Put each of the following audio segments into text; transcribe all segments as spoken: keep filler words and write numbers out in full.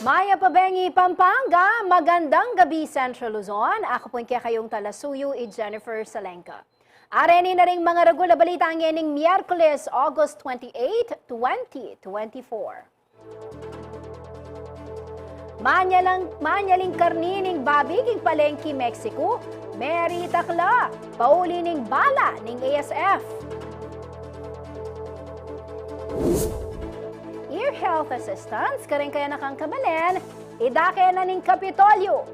Mayap a bengi, Pampanga, magandang gabi, Central Luzon. Aku pu ing kekayung talasuyu, i Jennifer Salenca. Areni na ring mangaragul a balita ngening Miyerkules, August twenty-eight, twenty twenty-four. Manyalang, manyaling karni ning babi king palengke Mexico, meritakla, pauli ning bala ning A S F. Ear health assistance kareng kayanakang kabalen, idake na ning Kapitolyo.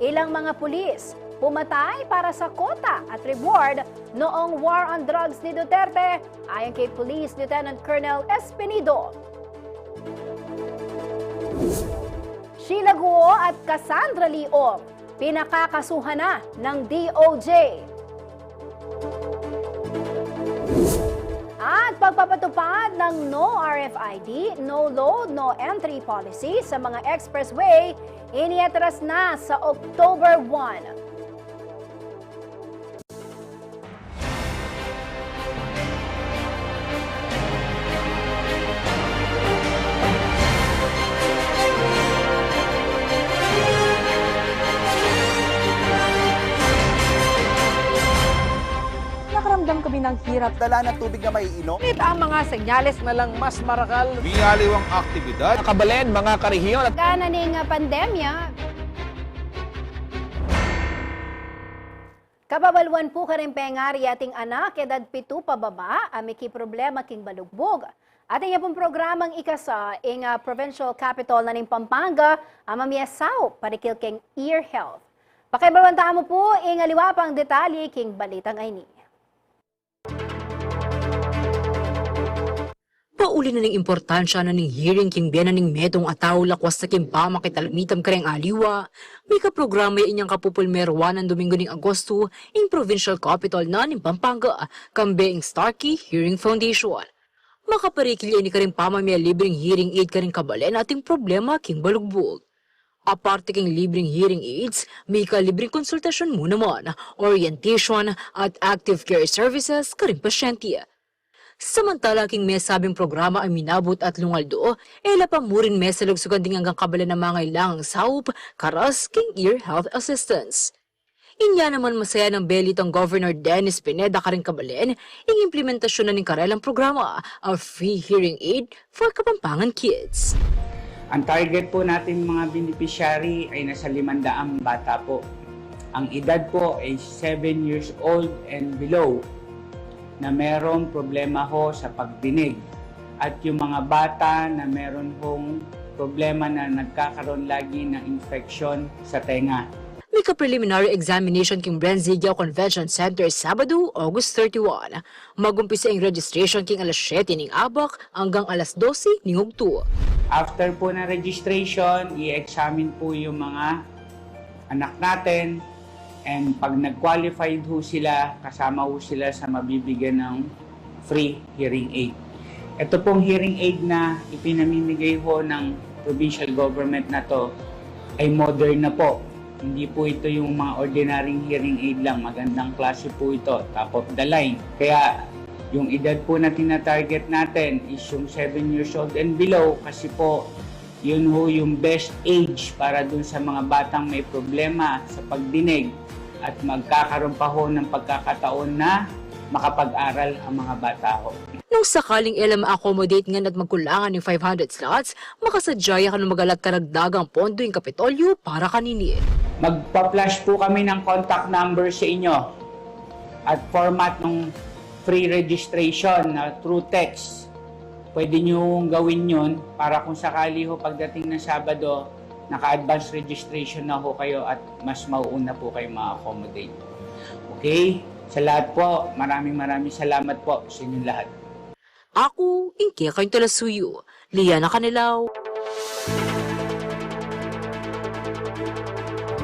Ilang mga pulis pumatay para sa kota at reward noong war on drugs ni Duterte, ayon kay Police Lieutenant Colonel Espinido. Sheila Guo at Cassandra Lee Ong pinakakasuhan na ng D O J. At pagpapatupad ng no R F I D, no load, no entry policy sa mga expressway, iniatras na sa October one. Nakaramdam kami ng hirap. Dala ng tubig na maiinom. Ngunit ang mga senyales na lang mas marakal. Miyaliwang aktibidad. Kabalen, mga karehiyon at Gana ning, ah, pandemya. Kababaluan pu karing pengari ating anak, edad pitu pababa, a mikiproblema king balugbug. Atin ya pung programang ikasa ing, ah, Provincial Capitol na ning Pampanga, a mamie saup parikil king ear health. Pakibaluan tamu pu ing aliwa pang detalye king balitang ayni. Pauli na ning importansya na ning hearing king bie na ning metung a tau lakwas na king pamakit a lamitam kareng aliwa, mikaprograma ya inyang kapupulmeruan nang Domingo ning Agosto ing Provincial Capitol na ning Pampanga, kambe ing Starkey Hearing Foundation. Makaparikil ya ini karing pamamie libreng hearing aid karing kabalen ating problema king balugbug. Aparte king libreng hearing aids, mika libreng konsultasyon mu naman, orientation, at active care services karing pasyente. Samantala king mesabing programa a minabut atlung aldo, e la pa murin mesalugsugan ding anggang kabalen a mangailangang saup, karas king ear health assistance. Inya naman masayan nang belitang Governor Dennis Pineda karing kabalen ing implementasyun na ning karelang programa a Free Hearing Aid for Kapampangan Kids. Ang target po natin mga beneficiary ay nasa limandaang bata po. Ang edad po ay seven years old and below na merong problema ho sa pagdinig at yung mga bata na meron hong problema na nagkakaroon lagi ng infection sa tenga. Mika-preliminary examination king Brenzigao Convention Center, Sabado, August thirty-one. Magumpisa ing registration king alas siyete ning abak anggang alas dose ning ugtu. After po ng registration, i-examine po yung mga anak natin, and pag nag-qualified ho sila, kasama ho sila sa mabibigyan ng free hearing aid. Ito pong hearing aid na ipinamimigay ho ng provincial government na to ay modern na po. Hindi po ito yung mga ordinaryong hearing aid lang. Magandang klase po ito, top of the line. Kaya yung edad po na tina-target natin is yung seven years old and below kasi po yun ho yung best age para dun sa mga batang may problema sa pagdinig at magkakaroon pa ho ng pagkakataon na makapag-aral ang mga bata ho. Nung sakaling e la ma-accommodate ngan at magkulangan ning five hundred slots, makasadya ya kanu magalat karagdagang pondo ing Kapitolyo para kanini. Magpa-flash po kami ng contact number sa inyo at format ng free registration na through text. Pwede nyo gawin yun para kung sakali ho pagdating ng Sabado, naka-advance registration na ho kayo at mas mauuna po kayo ma-accommodate. Okay? Sa lahat po, maraming maraming salamat po sa inyong lahat. Aku ing kekayung talasuyu, Liana Canelao.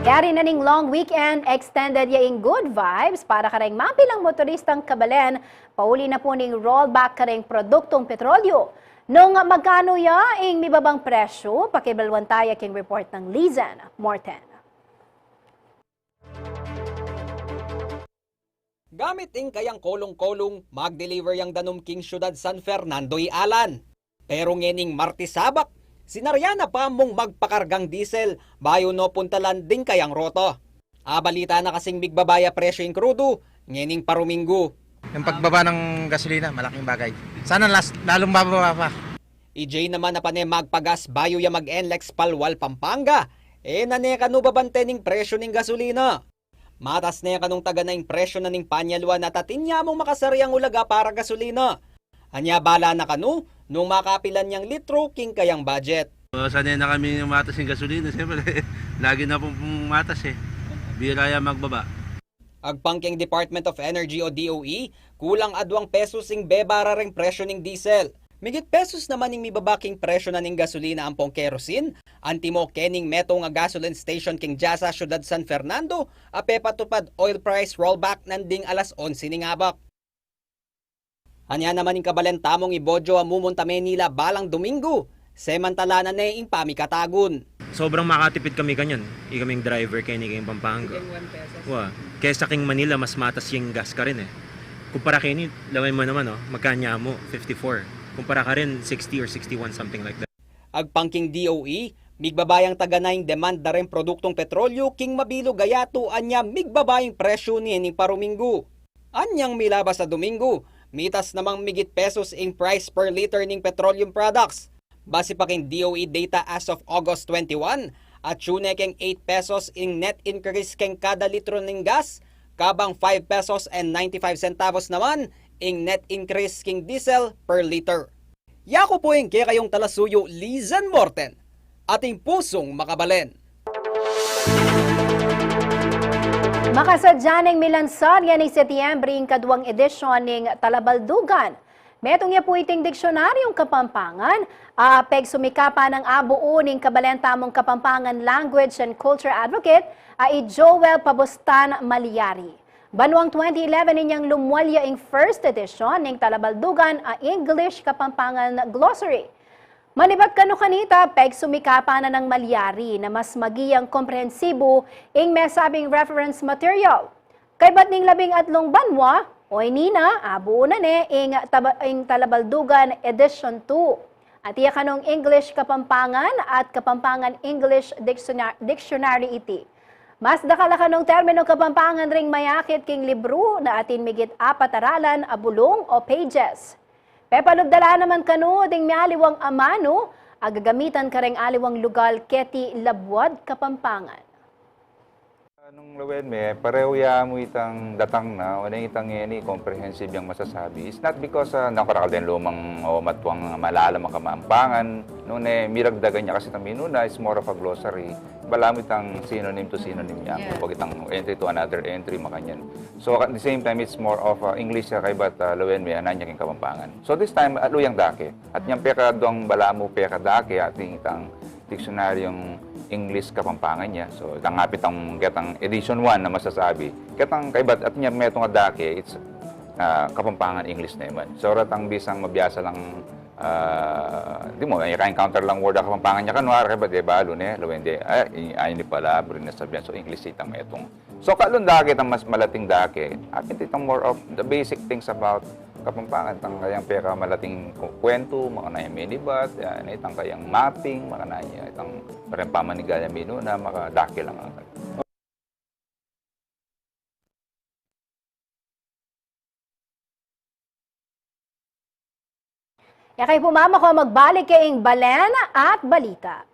Yari na ning long weekend, extended ya ing good vibes para kareng mapilang motoristang kabalen, pauli na pu ning rollback kareng produktong petrolyo. Nung magkanu ya ing mibabang presyu, pakibaluan taya king report nang Lizen Morten. Gamit ing kayang kolung-kolung, mag-deliver yang danum king syudad San Fernando i Alan. Pero ngening Martes abak, sinarya na pa mung magpakargang diesel, bayu no puntalan ding kayang rota. Abalita na kasing migbaba ya presyu ing krudu, ngening paruminggu. Yung pagbaba ng gasolina, malaking bagay. Sana las-, lalong bababa pa. I Jay naman a pane magpagas bayu ya mag-NLEX Palwal, Pampanga. E na ne kanu babante ning presyu ning gasolina. Matas ne kanung taga na ing presyu na ning panyaluan at atin ya mung makasari yang ulaga para gasolina. Anya bala na kanu nung makapilan yang litro king kayang budget. O, sanay na kami matas ing gasolina, siyempre. Lagi na pung, pung matas e. Bira ya magbaba. Agpang king Department of Energy o D O E, kulang aduang pesos ing bebara reng presyu ning diesel. Migit pesos naman ing mibaba king presyu na ning gasolina ampong kerosene, antimo kening metung a gasoline station king Jasa, Syudad San Fernando, a pepatupad oil price rollback nang ding alas onse ning abak. Anya naman ing kabalen tamung i Bojo a mumunta Manila balang Domingo, semantala na ne ing pamikatagun. Sobrang makatipid kami kanyan. Ikaming driver keni king Pampanga. King one pesos. Wa. Kesa king Manila, mas matas yang gas karin e. Kumpara keni, lawen mu naman, o, magkanya mu, fifty-four. Kumpara karin, sixty or sixty-one, something like that. Agpang king D O E, migbaba yang taga na ing demand da reng produktung petrolyu king mabilug a yatu, anya migbaba ing presyu ne ning paruminggu. Anyang milabas a Domingo, mitas namang migit pesos ing price per liter ning petroleum products. Base pa king D O E data as of August twenty-one, atyu ne king eight pesos ing net increase king kada litro ning gas, kabang five pesos and ninety-five centavos naman ing net increase king diesel per liter. Yaku pu ing kekayung talasuyu, Lizen Morten, ating pusung makabalen. Makasadya neng milansar ngeni Setyembre ing kaduang edisyon ning Talabaldugan. Metung ya pu iting diksyunaryung Kapampangan, a pegsumikapan nang abuun ing kabalen tamung Kapampangan language and culture advocate, a i Joel Pabustan Malyari. Banuang twenty eleven inyang lumwal ya ing first edition ning Talabaldugan a English Kapampangan Glossary. Manibat kanu kanita, pegsumikapan na nang Malyari na mas maging komprehensibu ing mesabing reference material. Kaybat ning labing atlung banua, o ini na, abuun na ne ing taba-, ing Talabaldugan Edition two. Atiu ya kanung English Kapampangan at Kapampangan English Dictiona-, Dictionary iti. Mas dakal a kanung terminung Kapampangan ring mayakit king libru na atin migit apat a ralan a bulung o pages. Pepalubdal la naman kanu ding mialiwang amanu a gagamitan kareng aliwang lugal keti labuad Kapampangan. Nung lawen me, parehu ya mu itang datang na, o neng itang ngeni, comprehensive yang masasabi. It's not because, ah, nakarakal den lumang o matuang malalam a Kapampangan, nune miragdagan ya kasi itang minuna, it's more of a glossary. Balamu itang synonym to synonym ya, yeah, pag itang entry to another entry, makanyan. So, at the same time, it's more of, ah, English ya kaybat, ah, lawen me, anan ya king Kapampangan. So, this time, alu yang dake. At inyang pekaduang balamu pekadake, atin itang diksyunaryung English Kapampangan ya. So, itang apin itang ketang edition one na masasabi. Ketang kaybat, at inyang metung a dake, it's, ah, Kapampangan English naman. So, retang bisang mabiasa lang, ah, di mu, may ka-encounter lang word a Kapampangan ya kanwari, kaybat de balu ne, lawen de, ay, i-, ay ini pala, buri na sabian, so English itang metung. So, kalung dake, itang mas malating dake, apin itang more of the basic things about Kapampangan, itang kayang pekamalating ku-, kuwentu, makanyan minibat, yan, itang kayang mapping, makanyan itang pareng pamanigalyang minuna, makadake lang ang Ya kayu pu mamako magbalik king balen at balita.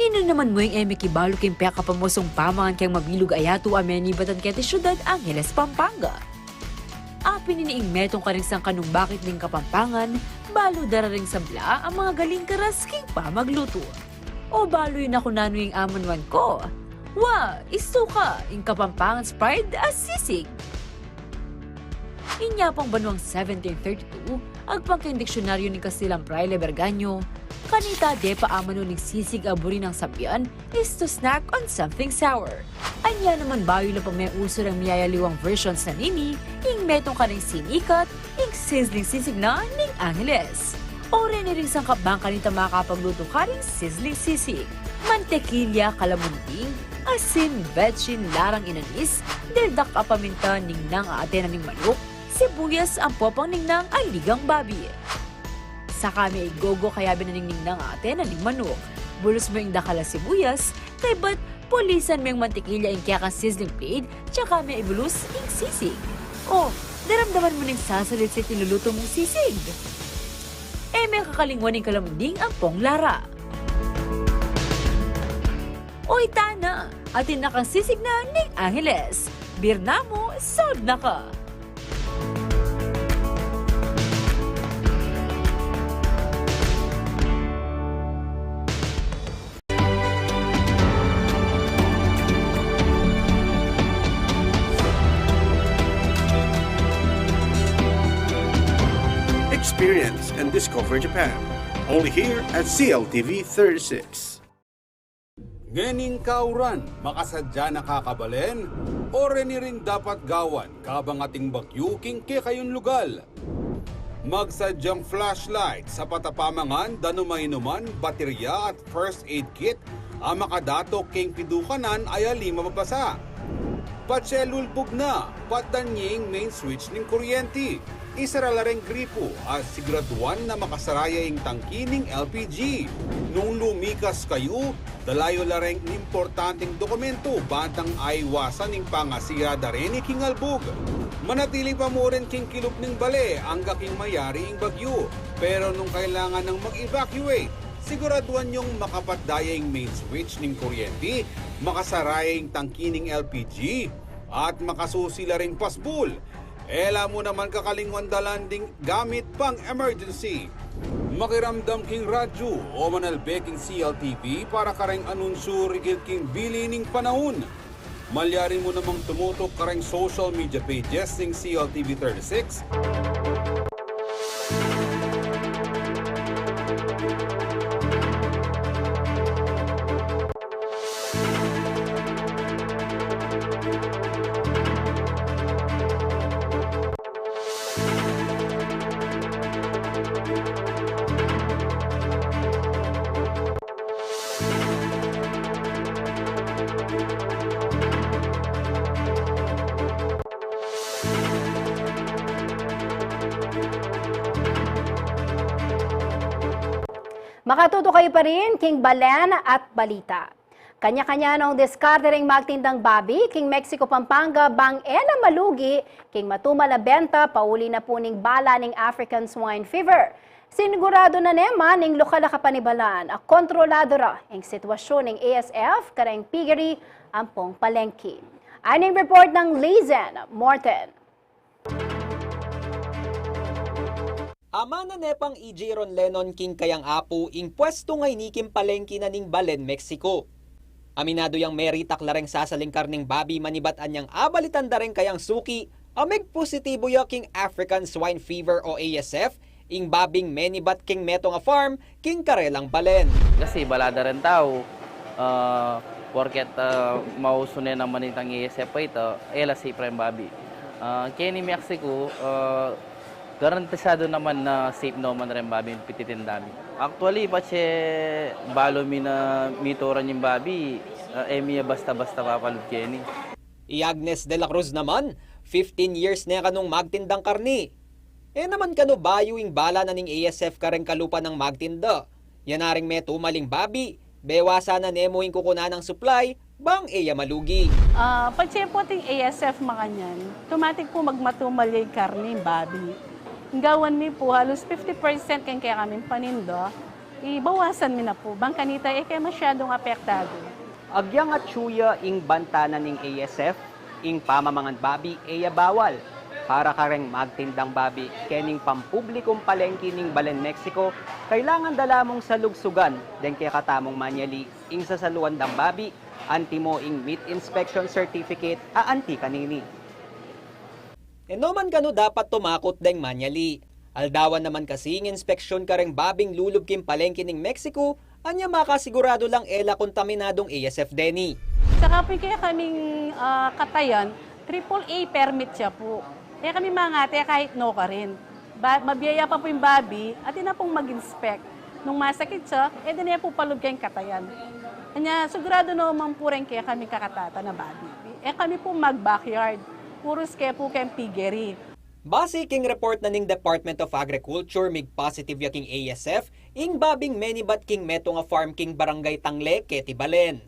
Nanu naman mu ing e mikibalu king pekapamusung pamangan keng mabilug a yatu a menibatan keti siudad Angeles, Pampanga? Apin ini ing metung karing sangkanung bakit ning Kapampangan, balu dararing sabla a mangagaling karas king pamaglutu. O balu yu na ku nanu ing amanuan ku? Wa, isuka, ing Kapampangan's pride a sisig. Inya pang banuang seventeen thirty-two, agpang king diksyonaryo ning Kastilang Fraile Berganyo, kanita de pa amanu ning sisig a buri nang sabian is to snack on something sour. Anya naman bayu la pa meusu reng miyayaliwang versions na nini, ing metung karing sinikat, ing sizzling sisig na ning Angeles. O reni ring sangkap bang kanita makapaglutu karing sizzling sisig. Mantekilya, kalamunding, asin, betsin, larang inanis, deldak a paminta, ningnang a atena ning manuk, sibuyas, ampo pang ningnang a ligang babi. Saka me igogo kayabe na ning ningnang a atena ning manuk. Bulus mu ing dakal a sibuyas, kaybat pulisan meng mantikilya ing kekang sizzling plate, tsaka me ibulus ing sisig. O, daramdaman mu neng sasalilsit ing lulutu mung sisig. E me kakalingwan ing kalamunding ampong lara. O ita na, atin na kang sisig na ning Angeles. Birna mu, sold na ka! Experience and discover Japan. Only here at C L T V thirty-six. Ngening kauran, makasadya na ka kabalen, o reni ring dapat gawan kabang ating bagyu king kekayung lugal. Magsadyang flashlight, sapat a pamangan, danum a inuman, baterya at first aid kit a makadato king pidukanan a alim a mabasa. Patse lulbug na, patdan ye ing main switch ning kuryenti. Isara la reng gripo at siguraduan na makasara ya ing tangki ning L P G. Nung lumikas kayu, dala yu la reng importanteng dokumento bantang aiwasan ing pangasira da reni king albug. Manatili pa mu rin king kilub ning bale angga king mayari ing bagyu. Pero nung kailangan nang mag-evacuate, siguraduan yung makapatda ya ing main switch ning kuryenti, makasara ya ing tangki ning L P G, at makasusi la ring pasbul. E la mu naman kakalingwan dalan ding gamit pang emergency. Makiramdam king radyu o manalbe king C L T V para kareng anunsyu rikil king bili ning panaun. Malyari mu namang tumutok kareng social media pages ning C L T V thirty-six. Makatuto kayu pa rin king balen at balita. Kanya-kanya nong diskarte ring magtindang babi king Mexico, Pampanga bang e na malugi king matumal a benta pauli na pu ning bala ning African Swine Fever. Sinigurado na ne man ning lokal a kapanibalan a kontrolado ra ing sitwasyun ning A S F kareng piggery ampong palengke. Aning report nang Lizen Morten. Amanu ne pang E J Ron Lennon king kayang apu ing pwestu ngeni king palengke na ning balen Mexico. Aminadu yang meritak la reng sasaling karning babi manibat anyang abalitan da reng kayang suki a megpositibu ya king African Swine Fever o A S F, ing babing menibat king metung a farm king karelang balen. Kasi bala da reng tau, ah, porket, ah, mausu ne naman itang A S F a ita, e la safe reng babi. Ah, keni Mexico, ah, garantisadu naman na safe naman reng babing pititinda mi. Actually, patse balu mi na mituran ing babi, ah, e mi ya basta-basta papalub keni. I Agnes de la Cruz naman, fifteen years ne kanung magtindang karni. E naman kanu bayu ing bala na ning A S F kareng kalupa nang magtinda. Yan na ring metumal ing babi, bewasan na ne mu ing kukunan nang supply, bang e ya malugi. Ah, patse pu ating A S makanyan, tumatik pu magmatumal ya ing karni ning babi. Ing gawan mi pu halus fifty percent keng kekaming paninda, Ibawasan mi na pu, bang kanita e ke masyadung apektadu. Agyang atsu ya ing banta na ning A S F, ing pamamangan babi e ya bawal. Para kareng magtindang babi kening pampublikung palengki ning balen Mexico, kailangan da la mung salugsugan deng kekatamung manyali ing sasaluan dang babi, antimo ing meat inspection certificate a anti kanini. E no man kanu dapat tumakut deng manyali. Aldawan naman kasi ing inspeksyun kareng babing lulub king palengki ning Mexico, anya makasiguradu lang e la kontaminadung A S F deni. Saka pu ing kekaming, ah, katayan, triple A permit ya pu. E kami mangate kahit nukarin. Ba-, mabie ya pa pu ing babi, atin na pung mag-inspect. Nung masakit ya, e de ne pu palub keng katayan. Anya, siguradu no man pu reng kekaming kakatatan a babi. E kami pu mag-backyard. Purus ke pu keng piggery. Base king report na ning Department of Agriculture, mig-positive ya king A S F ing babing menibat king metung a farm king Barangay Tangle, keti balen.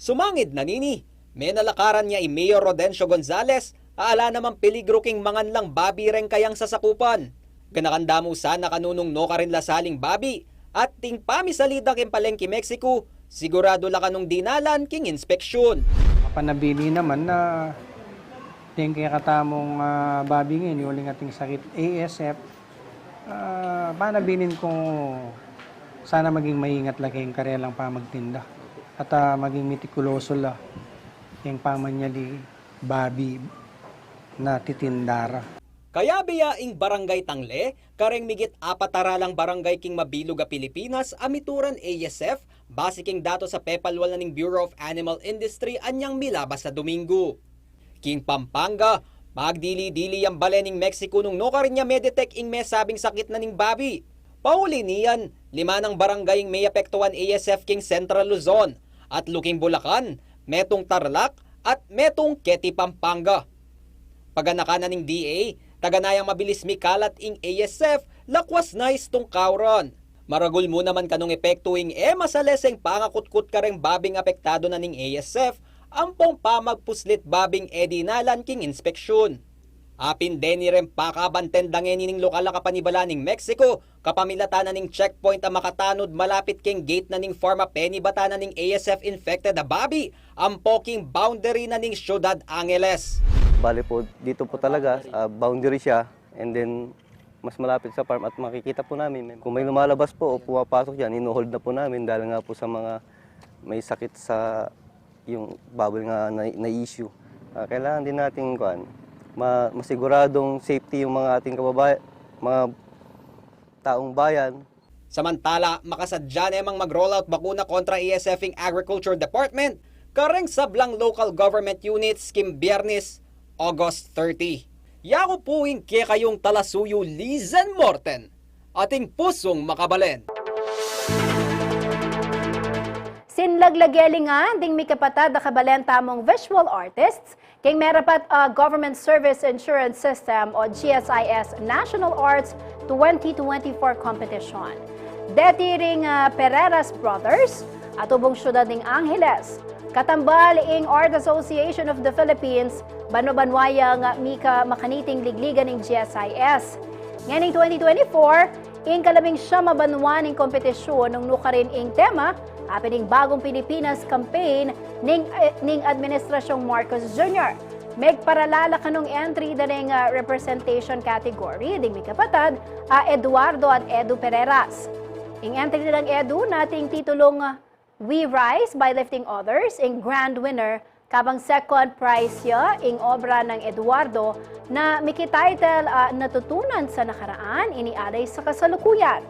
Sumangid na nini, menalakaran ya i Mayor Rodencio Gonzales a ala namang peligru king mangan lang babi reng kayang sasakupan. Ganakan da mu sana kanunung nukarin la saling babi, at ding pamisalida king palengki Mexico, siguradu la kanung dinalan king inspeksyun. Mapanabilin naman na deng kekatamung, ah, babi ngeni, uling ating sakit A S F, ah, panabilin kung sana maging maingat la keng karelang pamagtinda. At, ah, maging mitikuloso la keng pamanyali babi na titinda ra. Kayabe ya ing Barangay Tangle kareng migit apat a ralang barangay king mabilug a Pilipinas a mituran A S F, base king datos a pepalwal na ning Bureau of Animal Industry anyang milabas a Domingo. King Pampanga, magdili-dili yang balen ning Mexico nung nukarin ya me-detect ing mesabing sakit na ning babi. Pauli niyan, lima nang barangay ing meapektuan A S F king Central Luzon, atlu king Bulacan, metung Tarlac, at metung keti Pampanga. Paganakan na ning D A, taga na yang mabilis mikalat ing A S F, lakwas na istung kauran. Maragul mu naman kanung epektu ing e masaleseng pangakutkut kareng babing apektadu na ning A S F, ampong pamagpuslit babing e dinalan king inspeksyun. Apin deni reng pakabanten da ngeni ning lokal a kapanibalan ning Mexico, kapamilatan na ning checkpoint a makatanud malapit keng gate na ning farm a penibatan na ning A S F infected a babi, ampo king boundary na ning Ciudad Angeles. Bale po, dito po talaga, ah, boundary siya, and then mas malapit sa farm at makikita po namin. Kung may lumalabas po o pumapasok diyan, hino-hold na po namin dahil nga po sa mga may sakit sa yung baboy nga na, na issue. Ah, kailangan din natin, kuwan, ma-, masiguradong safety yung mga ating kababayan, mga taong bayan. Samantala, makasadya ne mang mag-roll out bakuna kontra A S F ing Agriculture Department kareng sablang local government units king Biyernes, August thirty. Yaku pu ing kekayung talasuyu, Lizen Morten, ating pusung makabalen. Sinlaglag ya lingan ding mikapatad a kabalen tamung visual artists king merapat a Government Service Insurance System o G S I S National Arts twenty twenty-four competition. Deti ring, ah, Pereras Brothers, atubung syudad ning Angeles. Katambal ing Art Association of the Philippines, banwa-banwa yang mika makaniting ligligan ning G S I S. Ngening twenty twenty-four, ing kalabing siyam a banwa ning kompetisyun nung nukarin ing tema, apin ing Bagong Pilipinas campaign ning, eh, ning Administrasyong Marcos Junior. Megparalala kanung entry da ring, ah, representation category ding mikapatad a Eduardo at Edu Pereras. Ing entry nang Edu na ating titulung, ah, We Rise by Lifting Others, ing grand winner, kabang second prize ya ing obra nang Eduardo na miki-title a Natutunan sa Nakaraan, Inialay sa Kasalukuyan.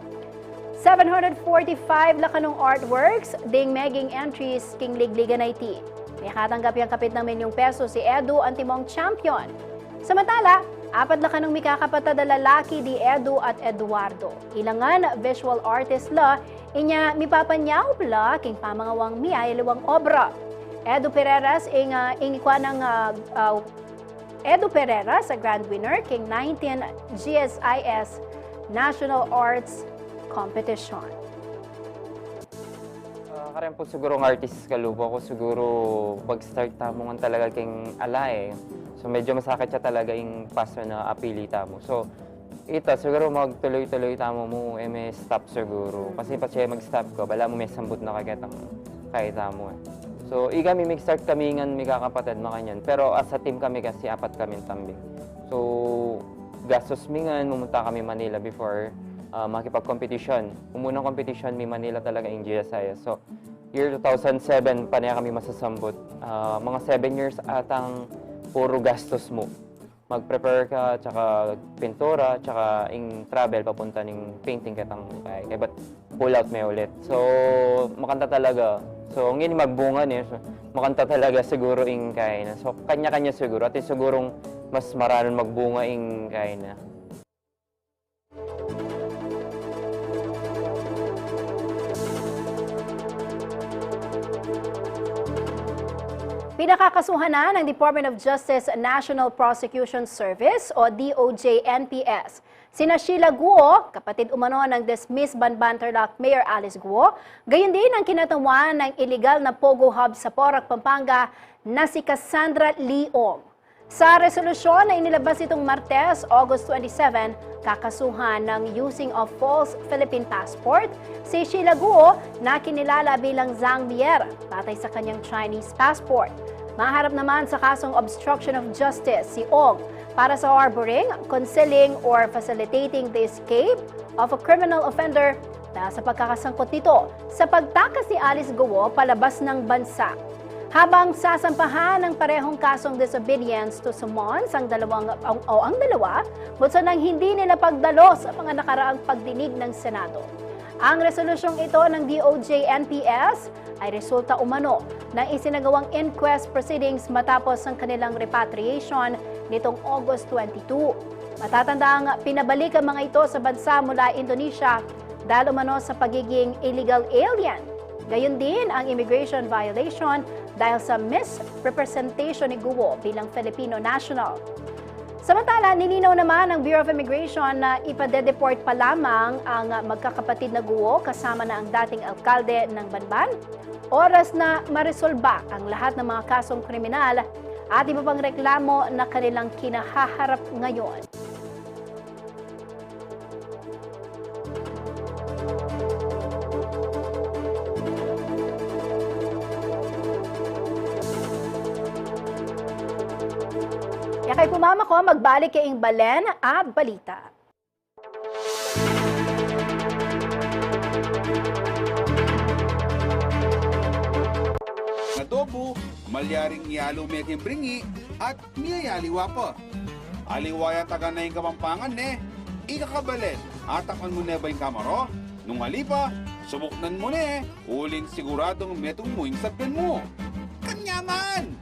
Seven hundred forty-five la kanung artworks ding meging entries king ligligan a iti. Mekatanggap yang kapitnang milyung pesos i Edu antimong champion. Samantala, apat la kanung mikakapatad a lalaki di Edu at Eduardo. Ilangan visual artist la, inya mipapanyaup la king pamangawang miyayaliwang obra. Edu Pereras ing, ah, ing ikwa nang, ah, ah, Edu Pereras a grand winner king nineteen G S I S National Arts Competition. Ah, kareng pu sigurung artist kalupa ku, siguru mag-start tamu ngan talaga keng ala e. So, medyo masakit siya talaga ing passion na apili tamu. So, Ita, siguru magtuloy-tuloy tamu mu, e me stop siguru. Kasi pasiye mag-stop ka, balamu me sambut na ka ketang kaita mu e. So, ikami, mig-start kami ngan mikakapatid makanyan. Pero as a team kami kasi apat kaming tambing. So, gastos mi ngan, mumunta kami Manila before, ah, makipagkompetisyon. Umunang kompetisyon mi Manila talaga ing G S I S. So, year two thousand seven, pane kami masasambut. Ah, mga seven years atang puro gastos mu. Mag-prepare ka, tsaka pintura, tsaka ing travel papunta ning painting ketang kay, kay ba't pull out me ulit. So, makanta talaga. So, ngeni magbunga ne. So, makanta talaga siguru ing kay na. So, kanya-kanya siguru. At sigurung mas maranun magbunga ing kay na. Pinakakasuhan na ng Department of Justice National Prosecution Service o D O J N P S sina Sheila Guo, kapatid umano ng dismissed Banban Tarlac Mayor Alice Guo, gayon din ang kinatawan ng iligal na Pogo Hub sa Porac, Pampanga na si Cassandra Lee Ong. Sa resolusyon na inilabas nitong Martes, August twenty-seven, kakasuhan ng using of false Philippine passport si Sheila Guo na kinilala bilang Zhang Mier, batay sa kanyang Chinese passport. Maharap naman sa kasong obstruction of justice si Ong para sa harboring, concealing, or facilitating the escape of a criminal offender dahil sa pagkakasangkot nito sa pagtakas ni Alice Guo palabas ng bansa. Habang sasampahan ng parehong kasong disobedience to summons ang dalawang, ang, o ang dalawa, bukod sa nang hindi nila pagdalo sa mga nakaraang pagdinig ng Senado. Ang resolusyong ito ng D O J N P S ay resulta umano ng isinagawang inquest proceedings matapos ang kanilang repatriation nitong August twenty-two. Matatandang pinabalik ang mga ito sa bansa mula Indonesia dahil umano sa pagiging illegal alien. Gayon din ang immigration violation dahil sa misrepresentation ni Guo bilang Filipino national. Samantala, nilinaw naman ng Bureau of Immigration na ipadedeport pa lamang ang magkakapatid na Guo kasama na ang dating alkalde ng Banban, oras na maresolba ang lahat ng mga kasong kriminal at iba pang reklamo na kanilang kinahaharap ngayon. Kaya kayu pumamako, magbalik keng Balen a Balita. Adobo, malyaring yalu me king bringi at miyayaliwa pa. Aliwa ya taga na ing Kapampangan ne, ika ka Balen, atakman mu ne ba ing kamaro? Nung ali pa, subuknan mu ne, uling siguradung metung mu ing sabyan mu. Kanyaman!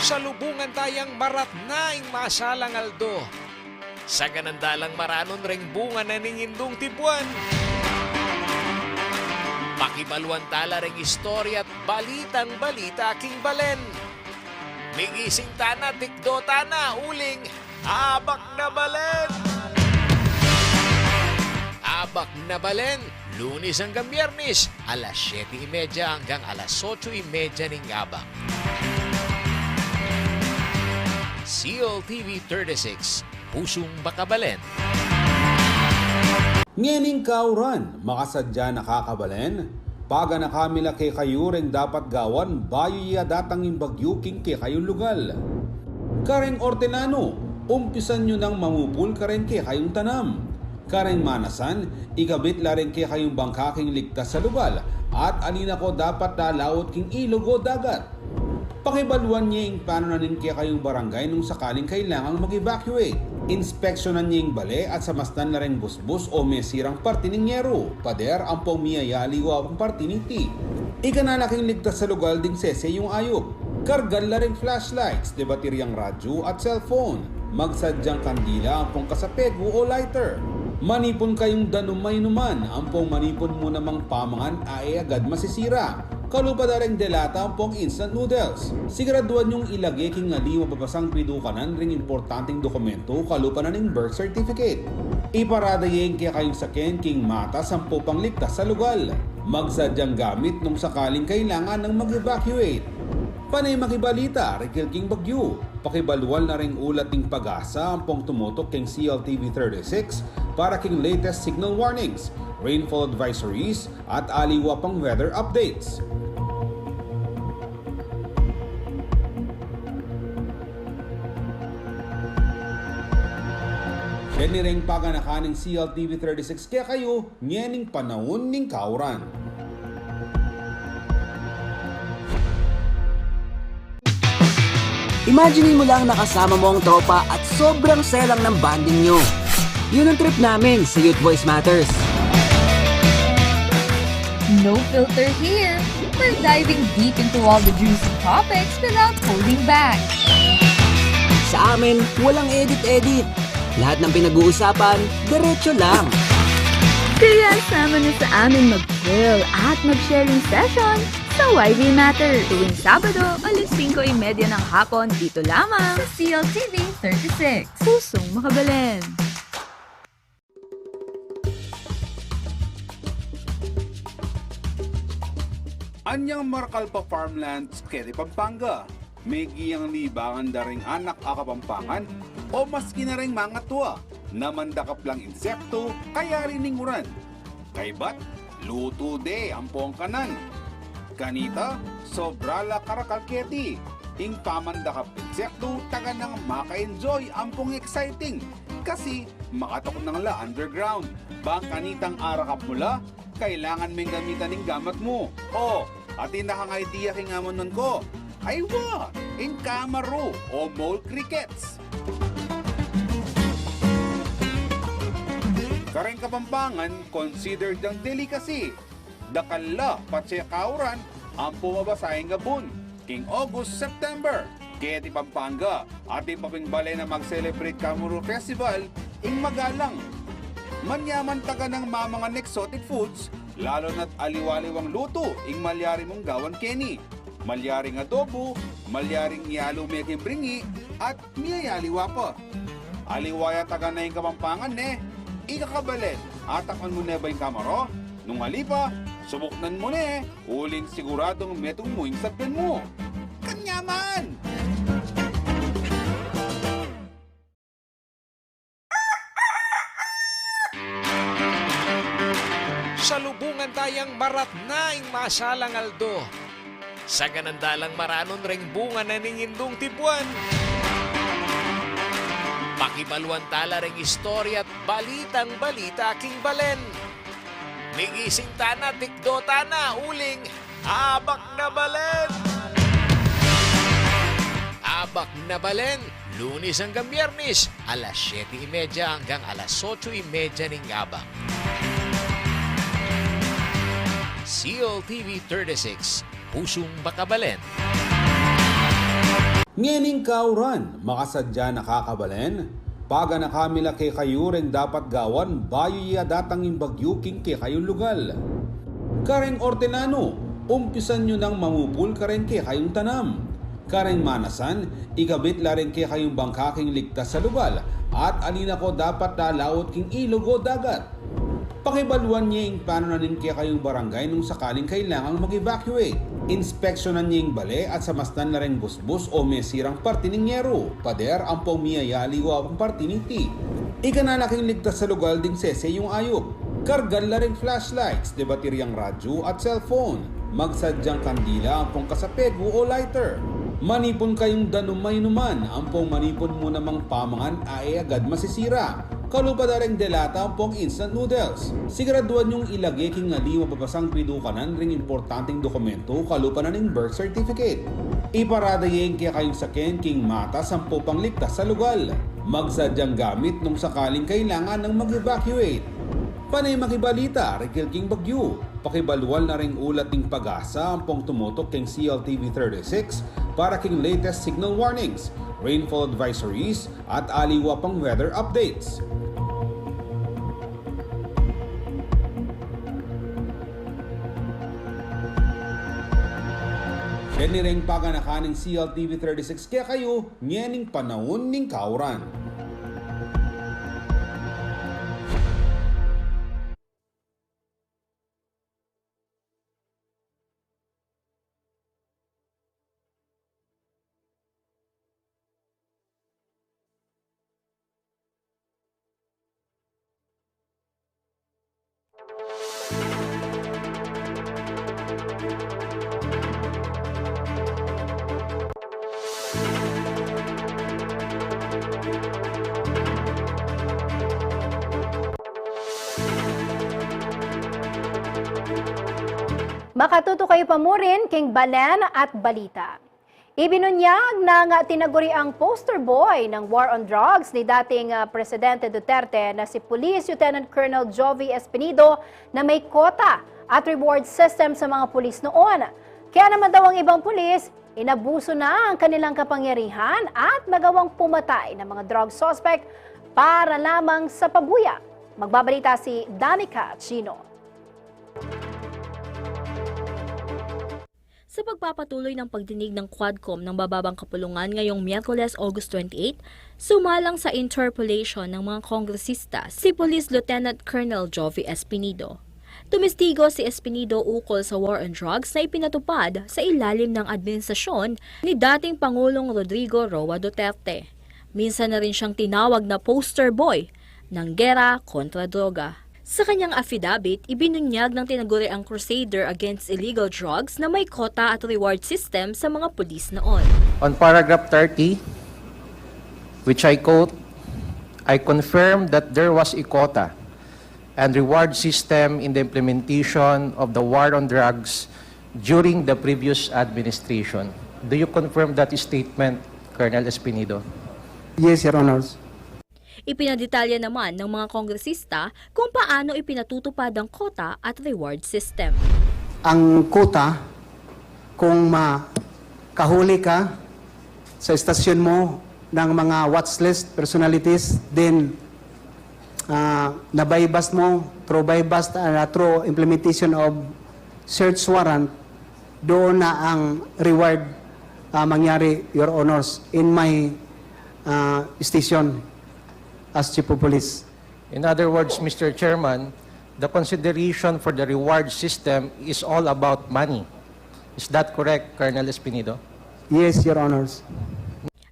Salubungan tayang maratna ing masalang aldo. Saganan da lang maranun reng bunga na ning indung tibuan. Pakibaluan tala reng istorya at balitang balita king balen. Migising tana, tikdo tana, uling Abak na Balen! Abak na Balen, Lunes anggang Biyernes, alas siyete y media anggang alas otso y media ning abak. C L T V thirty-six, Pusung Bakabalen. Ngening kauran, makasadya na kakabalen, paganaka mi la kekayu reng dapat gawan bayu ya datang ing bagyu king kekayung lugal. Kareng ortenanu, umpisan yu nang mamupul kareng kekayung tanam. Kareng manasan, ikabit la reng kekayung bangka king ligtas a lugal, at ali na ko dapat lalaut king ilug o dagat. Pakibaluan ye ing panunan ning kekayung barangay nung sakaling kailangang mag-evacuate. Inspeksyonan ye ing bale at samastan la reng busbus o mesirang parti ning yeru, pader, ampong miyayaliwa a parti niti. Ikana la king ligtas a lugal ding sese yung ayup. Kargan la reng flashlights, de bateryang radyu at cellphone. Magsadyang kandila ampong kasapegu o lighter. Manipun kayung danum a inuman, ampong manipun mu namang pamangan a e agad masisira. Kalupa da reng delata ampong instant noodles. Siguraduan yung ilage king ali mababasang pidukanan ring importanteng dokumentu, kalupa na ning birth certificate. Iparada ye ing kekayung saken king matas ampong pangligtas a lugal. Magsadyang gamit nung sakaling kailangan nang mag-evacuate. Panay makibalita rikil king bagyu. Pakibaluan la ring ulat ning PAGASA ampong tumutuk king C L T V thirty-six para king latest signal warnings, rainfall advisories, at aliwa pang weather updates. Yan ring paganakan ning C L T V thirty-six kekayu ngening panaun ning kauran. Imagine mo lang nakasama mo ang tropa at sobrang saya lang ng bonding nyo. Yun ang trip namin sa Youth Voice Matters. No filter here. We're diving deep into all the juicy topics without holding back. Sa amin, walang edit-edit. Lahat ng pinag-uusapan, diretso lang. Kaya sama na sa amin mag-chill at mag-sharing session sa Y V Matter tuwing Sabado, alas singko y media ng hapon, dito lamang sa C L T V thirty-six. Pusong Makabalen. Anyang marakal pa farmlands keti Pampanga, megiang libangan da ring anak a Kapampangan o maski na ring mangatua na mandakap lang insektu kayari ning uran. Kaybat, lutu de ampong kanan. Kanita, sobra la karakal keti. Ing pamandakap insektu, taganang maka-enjoy ampong exciting. Kasi, makatuknang la underground. Bang kanitang arakap mu la, kailangan meng gamitan ing gamat mu. O, atin na kang idea king amanuan ku. Aywa, ing kamaru o mole crickets. Kareng Kapampangan, considered yang delicacy. Dakal la patse kauran ampo mabasa ing abun king August, September. Keti Pampanga, atin pa ping balen a mag-celebrate Kamaru Festival ing magalang. Manyaman taganang mamangan exotic foods, lalu na't aliwa-aliwang lutu ing malyari mung gawan keni. Malyaring adobo, malyaring yalu me king bringi, at miyayaliwa pa. Aliwa ya taganang Kapampangan ne. Ika kabalen, atakman mu ne ba ing kamaru? Nung ali pa, subuknan mu ne, uling siguradung metung mu ing sabian mu. Kanyaman! Salubungan tayang maratna ing masalang aldo. Saganan da lang maranun reng bunga na ning indung tibuan. Pakibaluan tala reng istorya at balitang balita king balen. Migising tana, tikdo tana, uling Abak na Balen! Abak na Balen, Lunes hanggang Biyernes, alas siyete y media hanggang alas otso y media ning abak. C L T V thirty-six, Pusung Makabalen. Ngening kauran, makasadya na ka kabalen, paganakan mi la kekayu reng dapat gawan bayu ya datang ing bagyu king kekayung lugal. Kareng ortenanu, umpisan yu nang mamupul kareng kekayung tanam. Kareng manasan, ikabit la reng kekayung bangka king ligtas a lugal, at ali na ko dapat lalaut king ilug o dagat. Pakibaluan ye ing panunan ning kekayung barangay nung sakaling kailangang mag-evacuate. Inspeksyonan ye ing bale at samastan la reng busbus o mesirang parti ning yeru, pader ampong miyayaliwa pang parti niti. Ikana la king ligtas a lugal ding sese yung ayup. Kargan la reng flashlights, de bateryang radyu at cellphone. Magsadyang kandila ampong kasapegu o lighter. Manipun kayung danum a inuman ampong manipun mu namang pamangan a e agad masisira. Kalupa da reng delata ampong instant noodles. Siguraduan yung ilage king ali mababasang pidukanan ring importanteng dokumentu kalupa na ning birth certificate. Iparada ye ing kekayung saken king matas ampong pangligtas a lugal. Magsadyang gamit nung sakaling kailangan nang mag-evacuate. Panay makibalita rikil king bagyu. Pakibaluan la ring ulat ning PAGASA ampong tumutuk king C L T V thirty-six para king latest signal warnings, rainfall advisories, at aliwa pang weather updates. Yan reng paganakan ning C L T V thirty-six kekayu ngening panaun ning kauran. Makatuto kayu pa murin king balen at balita. Ibinunyag nang tinaguriang poster boy ng war on drugs ni dating, ah, Presidente Duterte na si Police Lieutenant Colonel Jovie Espinido na may quota at reward system sa mga pulis noon. Kaya naman daw ang ibang pulis, inabuso na ang kanilang kapangyarihan at nagawang pumatay ng mga drug suspect para lamang sa pabuya. Magbabalita si Danica Chino. Sa pagpapatuloy ng pagdinig ng Quadcom ng Mababang Kapulungan ngayong Miyerkules, August twenty-eight, sumalang sa interpellation ng mga kongresista si Police Lieutenant Colonel Jovie Espinido. Tumistigo si Espinido ukol sa war on drugs na ipinatupad sa ilalim ng administrasyon ni dating Pangulong Rodrigo Roa Duterte. Minsan na rin siyang tinawag na poster boy ng gera kontra droga. Sa kanyang affidavit, ibinunyag ng tinaguriang crusader against illegal drugs na may quota at reward system sa mga pulis noon. On paragraph thirty, which I quote, "I confirm that there was a quota and reward system in the implementation of the war on drugs during the previous administration." Do you confirm that statement, Colonel Espinido? Yes, Your Honors. Ipinadetalye naman ng mga kongresista kung paano ipinatutupad ang quota at reward system. Ang quota, kung makahuli ka sa istasyon mo ng mga watch list personalities, then, ah, na-buy-bust mo through buy-bust, ah, through implementation of search warrant, doon na ang reward, ah, mangyari, Your Honors, in my, ah, station as Chief of Police. In other words, Mister Chairman, the consideration for the reward system is all about money. Is that correct, Colonel Espinido? Yes, Your Honors.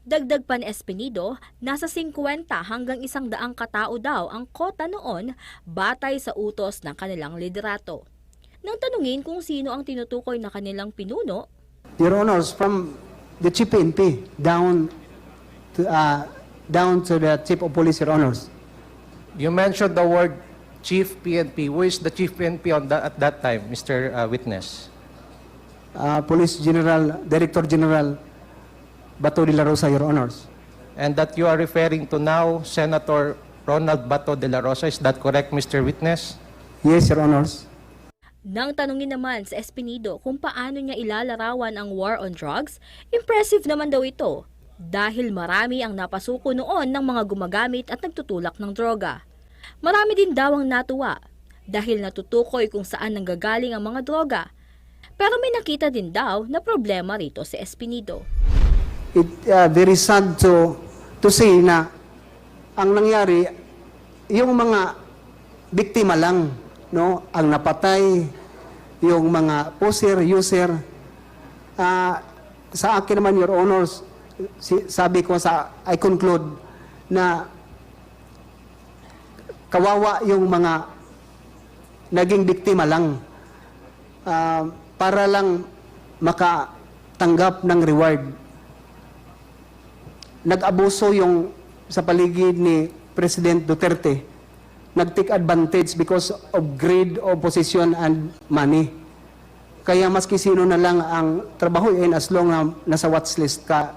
Dagdag pa ni Espinido, nasa singkwenta hanggang isang daang katao daw ang quota noon batay sa utos ng kanilang liderato. Nang tanungin kung sino ang tinutukoy na kanilang pinuno, Your Honors, from the Chief P N P down to, uh, down to the Chief of Police, Your Honors. You mentioned the word Chief P N P. Who is the Chief P N P on that, at that time, Mister, uh, Witness? Uh, Police General, Director General Bato de la Rosa, Your Honors. And that you are referring to now, Senator Ronald Bato de la Rosa. Is that correct, Mister Witness? Yes, Your Honors. Nang tanungin naman si Espinido kung paano niya ilalarawan ang war on drugs, impressive naman daw ito dahil marami ang napasuko noon ng mga gumagamit at nagtutulak ng droga. Marami din daw ang natuwa dahil natutukoy kung saan nanggagaling ang mga droga. Pero may nakita din daw na problema rito si Espinido. It, uh, very sad to, to say na ang nangyari, yung mga biktima lang, no, ang napatay, yung mga pusher, user. Ah, sa akin naman, Your Honors, si-, sabi ko sa, I conclude na kawawa yung mga naging biktima lang, ah, para lang makatanggap ng reward. Nag-abuso yung sa paligid ni President Duterte. Nag-take advantage because of greed of position and money. Kaya maski sino na lang ang trabahuin as long na nasa watch list ka.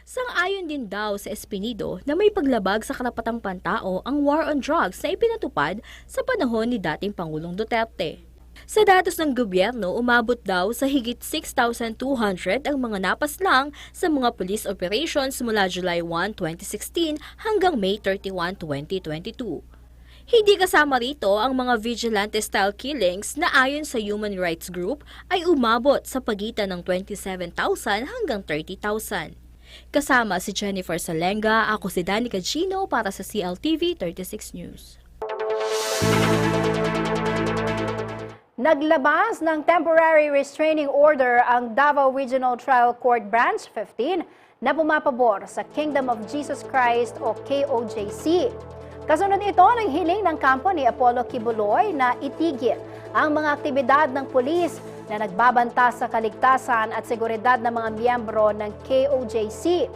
Sang-ayon din daw si Espinido na may paglabag sa karapatang pantao ang war on drugs na ipinatupad sa panahon ni dating Pangulong Duterte. Sa datos ng gobyerno, umabot daw sa higit six thousand two hundred ang mga napaslang sa mga police operations mula July one, twenty sixteen hanggang May thirty-one, twenty twenty-two. Hindi kasama rito ang mga vigilante-style killings na ayon sa human rights group ay umabot sa pagitan ng twenty-seven thousand hanggang thirty thousand. Kasama si Jennifer Salenga, ako si Danica Gino para sa C L T V thirty-six News. Naglabas ng temporary restraining order ang Davao Regional Trial Court Branch fifteen na pumapabor sa Kingdom of Jesus Christ o K O J C. Kasunod ito ng hiling ng kampo ni Apollo Quiboloy na itigil ang mga aktibidad ng pulis na nagbabanta sa kaligtasan at seguridad ng mga miyembro ng K O J C.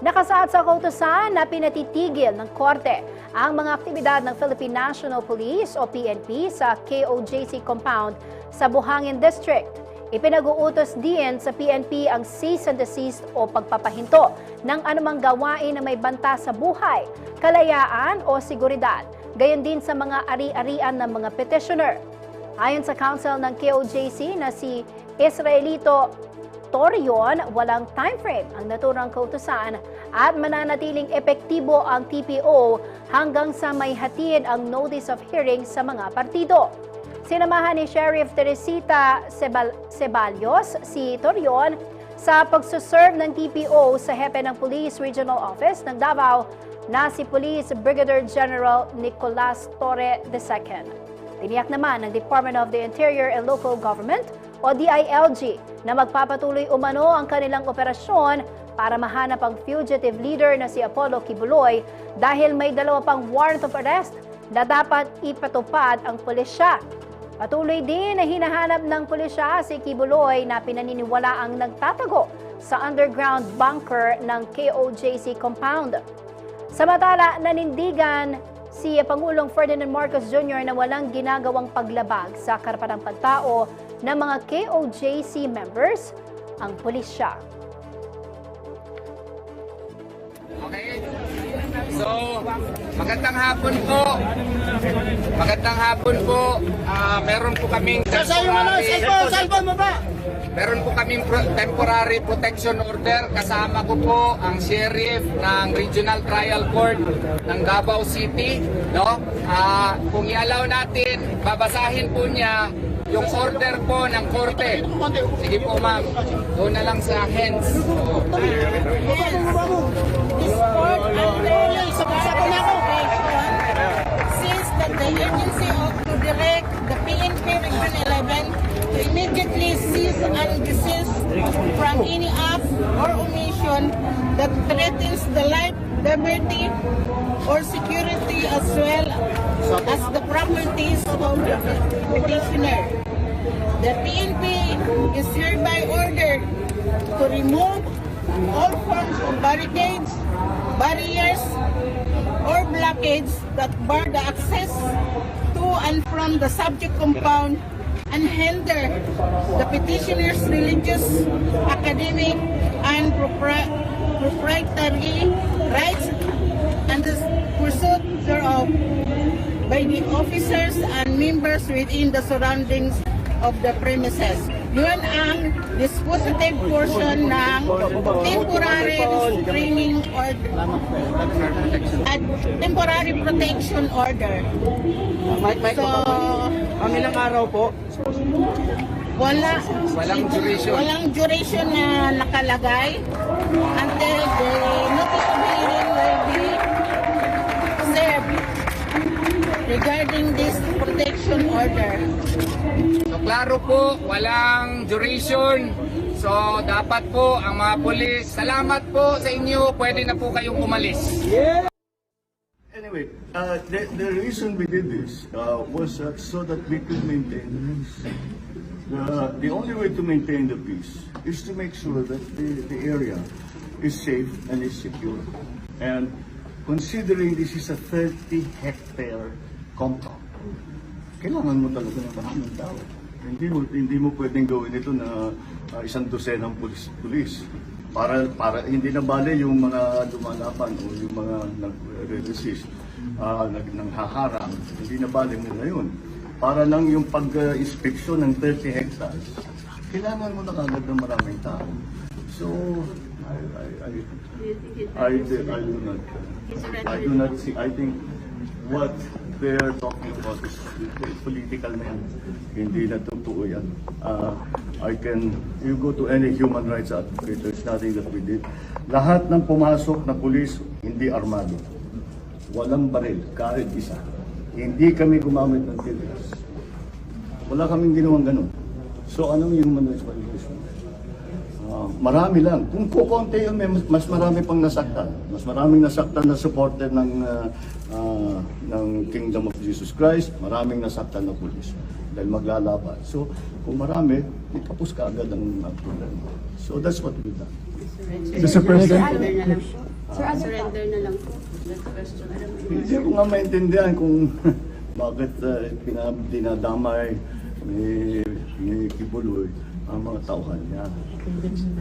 Nakasaad sa kautusan na pinatitigil ng korte ang mga aktibidad ng Philippine National Police o P N P sa K O J C compound sa Buhangin District. Ipinag-uutos din sa P N P ang cease and desist o pagpapahinto ng anumang gawain na may banta sa buhay, kalayaan o seguridad, gayon din sa mga ari-arian ng mga petitioner. Ayon sa counsel ng K O J C na si Israelito Torion, walang time frame ang naturang kautusan at mananatiling epektibo ang T P O hanggang sa maihatid ang notice of hearing sa mga partido. Sinamahan ni Sheriff Teresita Sebal- Ceballos si Torion sa pagsuserve ng T P O sa hepe ng Police Regional Office ng Davao na si Police Brigadier General Nicolas Torre the second. Tiniyak naman ng Department of the Interior and Local Government o D I L G na magpapatuloy umano ang kanilang operasyon para mahanap ang fugitive leader na si Apollo Quiboloy dahil may dalawa pang warrant of arrest na dapat ipatupad ang pulisya. Patuloy din na hinahanap ng pulisya si Quiboloy na pinaniniwalaang nagtatago sa underground bunker ng K O J C compound. Samantala, nanindigan si Pangulong Ferdinand Marcos Junior na walang ginagawang paglabag sa karapatang pantao ng mga K O J C members ang pulisya. Okay. So, magandang hapon po. Magandang hapon po. Ah, meron po kaming Sir, sir, yung ano, temporary cellphone, cellphone mo ba? Meron po kaming pro- temporary protection order. Kasama ko po ang sheriff ng Regional Trial Court ng Davao City, no? Ah, kung i-allow natin, babasahin po niya yung order po ng korte. Sige po, ma'am. Doon na lang sa hands. This court unfairly, sabi-sabi na ako. Since that the agency ought to direct the P N P Region eleven to immediately cease and desist from any act or omission that threatens the life, liberty, or security as well as the properties of the petitioner. The P N P is hereby ordered to remove all forms of barricades, barriers, or blockades that bar the access to and from the subject compound and hinder the petitioner's religious, academic, and propri- proprietary rights and the pursuit thereof by the officers and members within the surroundings of the premises. Yun ang dispositive portion ng temporary restraining order at temporary protection order. Mike, Mike, so, ang ilang araw po? Wala. Walang duration. Walang duration na nakalagay until the notice of hearing will be served regarding this protection order. So, klaro po, walang duration. So, dapat po ang mga pulis, salamat po sa inyo, pwede na po kayong umalis. Anyway, uh, the, the reason we did this uh, was uh, so that we could maintain the peace. The, the only way to maintain the peace is to make sure that the, the area is safe and is secure. And considering this is a thirty hectare compound, kailangan mo talaga ng maraming tao. Hindi mo, hindi mo pwedeng gawin ito na ah, isang dosenang pulis, pulis. Para, para hindi na bale yung mga lumalaban o yung mga nagre-resist, ah, nag, nanghaharang, hindi na bale mo na yun. Para lang yung pag-inspeksyon ng thirty hectares, kailangan mo na kagad ng maraming tao. So, I, I, I, I, do- I do not, I do not see, I think what they're talking about is political na yan. Hindi na totoo yan. Ah, I can, you go to any human rights advocate, there's nothing that we did. Lahat ng pumasok na pulis, hindi armado. Walang baril, kahit isa. Hindi kami gumamit ng tear gas. Wala kaming ginawang ganun. So, anong human rights violation? Ah, Marami lang. Kung kukonti yun, may mas, mas marami pang nasaktan. Mas maraming nasaktan na supporter ng, ah, ah, ng Kingdom of Jesus Christ, maraming nasaktan na pulis. Dahil maglalaban. So, kung marami, di tapos kaagad ang, ang problema. So, that's what we've done. Mister President. Surrender na lang po. Sir, ano pa? Surrender na lang po. That's the question. Hindi ko nga maintindihan kung bakit, uh, pina-, dinadamay ni, ni Quiboloy ang mga tauhan niya.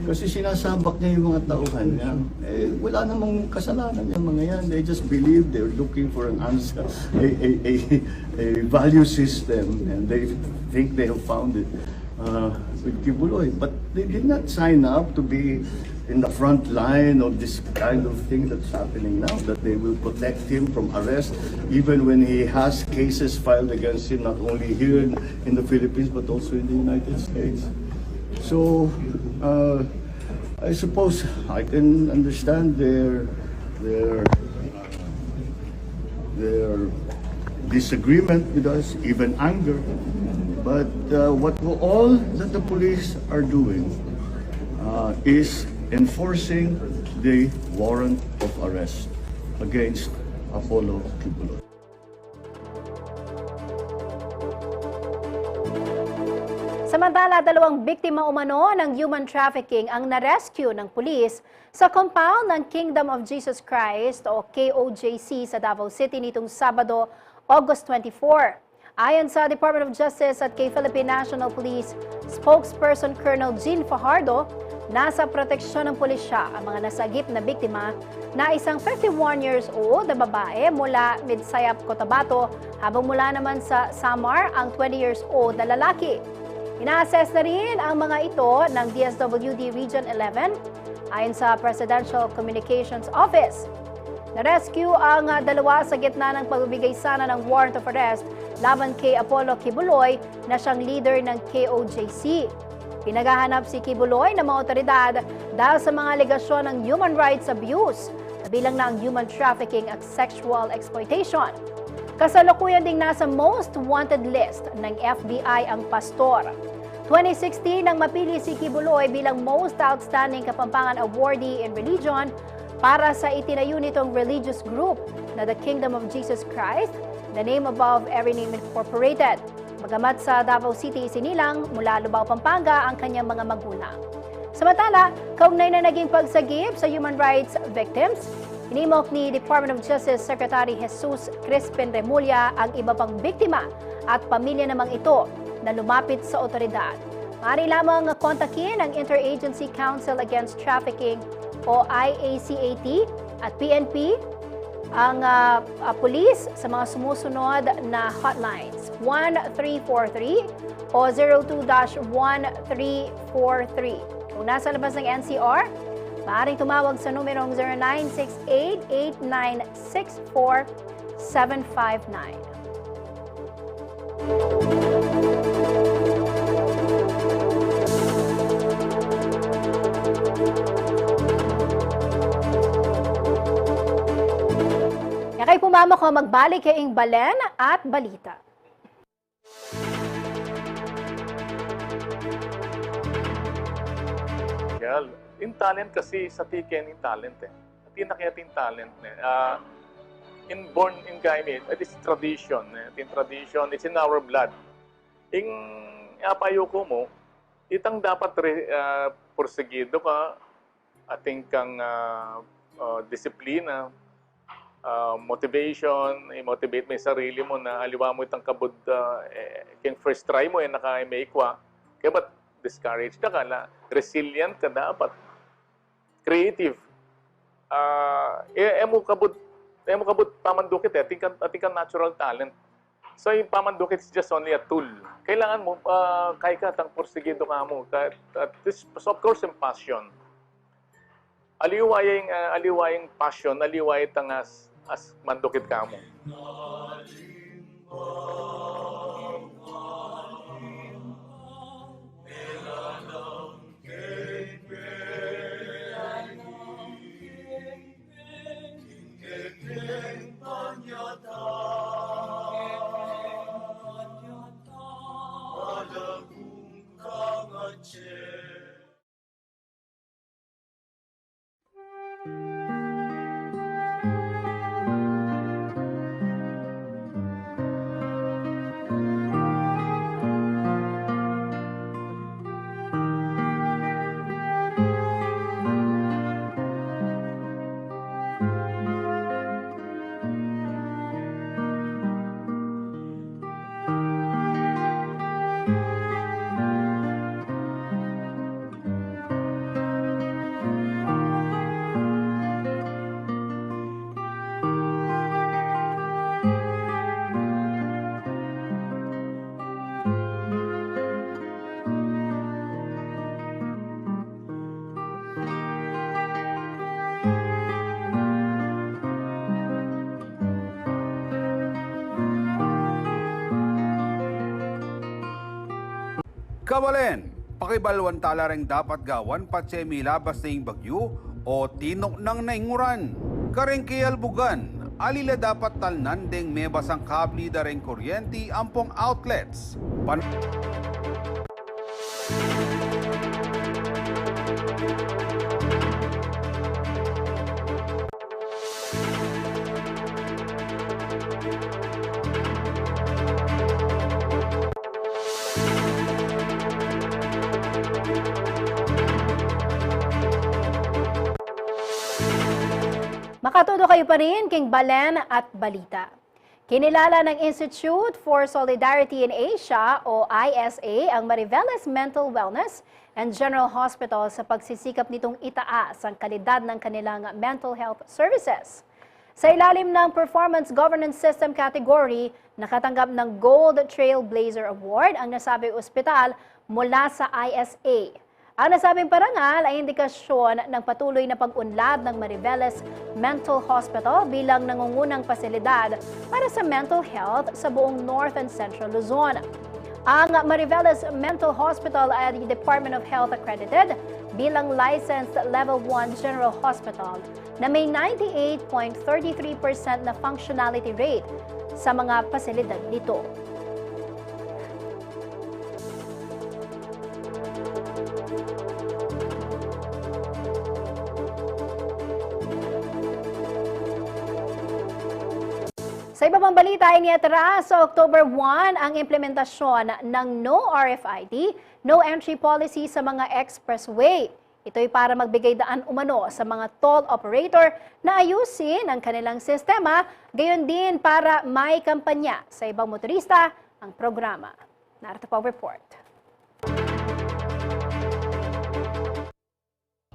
Kasi sinasabak niya yung mga tauhan niya. Eh, wala namang kasalanan yung mga yan. They just believe they're looking for an answer, a, a, a, a value system, and they think they have found it, uh, with Quiboloy. But they did not sign up to be in the front line of this kind of thing that's happening now, that they will protect him from arrest, even when he has cases filed against him, not only here in, in the Philippines, but also in the United States. So, uh, I suppose I can understand their, their, their disagreement with us, even anger. But, uh, what we, all that the police are doing, uh, is enforcing the warrant of arrest against Apollo Quiboloy. Samantala, dalawang biktima umano ng human trafficking ang na-rescue ng pulis sa compound ng Kingdom of Jesus Christ o K O J C sa Davao City nitong Sabado, August twenty-four. Ayon sa Department of Justice at kay Philippine National Police spokesperson Colonel Jean Fajardo, nasa proteksyon ng pulisya ang mga nasagip na biktima na isang fifty-one years old na babae mula Midsayap, Cotabato, habang mula naman sa Samar ang twenty years old na lalaki. Ina-assess na rin ang mga ito ng D S W D Region eleven, ayon sa Presidential Communications Office. Na-rescue ang, ah, dalawa sa gitna ng pagbibigay sana ng warrant of arrest laban kay Apollo Quiboloy na siyang leader ng K O J C. Pinaghahanap si Quiboloy ng mga otoridad dahil sa mga alegasyon ng human rights abuse, kabilang na ang human trafficking at sexual exploitation. Kasalukuyan ding nasa most wanted list ng F B I ang pastor. Twenty sixteen nang mapili si Quiboloy bilang Most Outstanding Kapampangan Awardee in Religion para sa itinayo nitong religious group na The Kingdom of Jesus Christ, the name above every name incorporated. Bagamat sa Davao City isinilang mula Lubao, Pampanga ang kanyang mga magulang. Samantala, kaugnay na naging pagsagip sa human rights victims, inimok ni Department of Justice Secretary Jesus Crispin Remulla ang iba pang biktima at pamilya namang ito na lumapit sa otoridad. Maaari lamang kontakin ang Interagency Council Against Trafficking o I A C A T at P N P, ang, ah, ah, pulis sa mga sumusunod na hotlines: one three four three o zero two dash one three four three. Kung nasa labas ng N C R, maaaring tumawag sa numerong zero nine six eight, eight nine six four, seven five nine. Kaya kayo pumamako, magbalik ya ing balen at balita. Yan. Yung talent kasi sa tiken yung talent eh. Atin na kaya ating talent ne. Ah, inborn in kami, it is tradition ne. Ating tradition, it's in our blood. Ing apayo ku mu, itang dapat re-, ah, porsigido ka, atin kang, ah, ah, disiplina, ah, motivation, i-motivate mu ing sarili mu na aliwa mu itang kabud, ah, eh, king first try mu, e na ka maikwa. Kaya ba't discourage na ka na? Resilient ka dapat. Creative. Ah, e, e mu kabud, e mu kabud pamandukit e, atin kang, atin kang natural talent. So, yung pamandukit is just only a tool. Kailangan mu, ah, kaya ka tang porsigido ka mu. Ka-, at this, so of course, yung passion. Aliwa yung, ah, aliwa yung passion, aliwa yung tang as, as mandukit ka mu. Balen, pakibaluan tala reng dapat gawan patse milabas na ing bagyu o tinuknang na ing uran. Kareng kiyalbugan, ali la dapat talnan deng mebasang kabli da reng kuryenti ampong outlets. Pan- Makatudo kayu pa rin king Balen at Balita. Kinilala ng Institute for Solidarity in Asia o I S A ang Mariveles Mental Wellness and General Hospital sa pagsisikap nitong itaas ang kalidad ng kanilang mental health services. Sa ilalim ng Performance Governance System category, nakatanggap ng Gold Trailblazer Award ang nasabing ospital mula sa I S A. Ang nasabing parangal ay indikasyon ng patuloy na pag-unlad ng Mariveles Mental Hospital bilang nangungunang pasilidad para sa mental health sa buong North and Central Luzon. Ang Mariveles Mental Hospital ay Department of Health accredited bilang licensed Level one General Hospital na may ninety-eight point thirty-three percent na functionality rate sa mga pasilidad nito. Sa iba pang balita, iniatras sa October one ang implementasyon ng No R F I D, No Entry Policy sa mga expressway. Ito'y para magbigay daan umano sa mga toll operator na ayusin ang kanilang sistema, gayon din para maikampanya sa ibang motorista ang programa. Narito po ang report.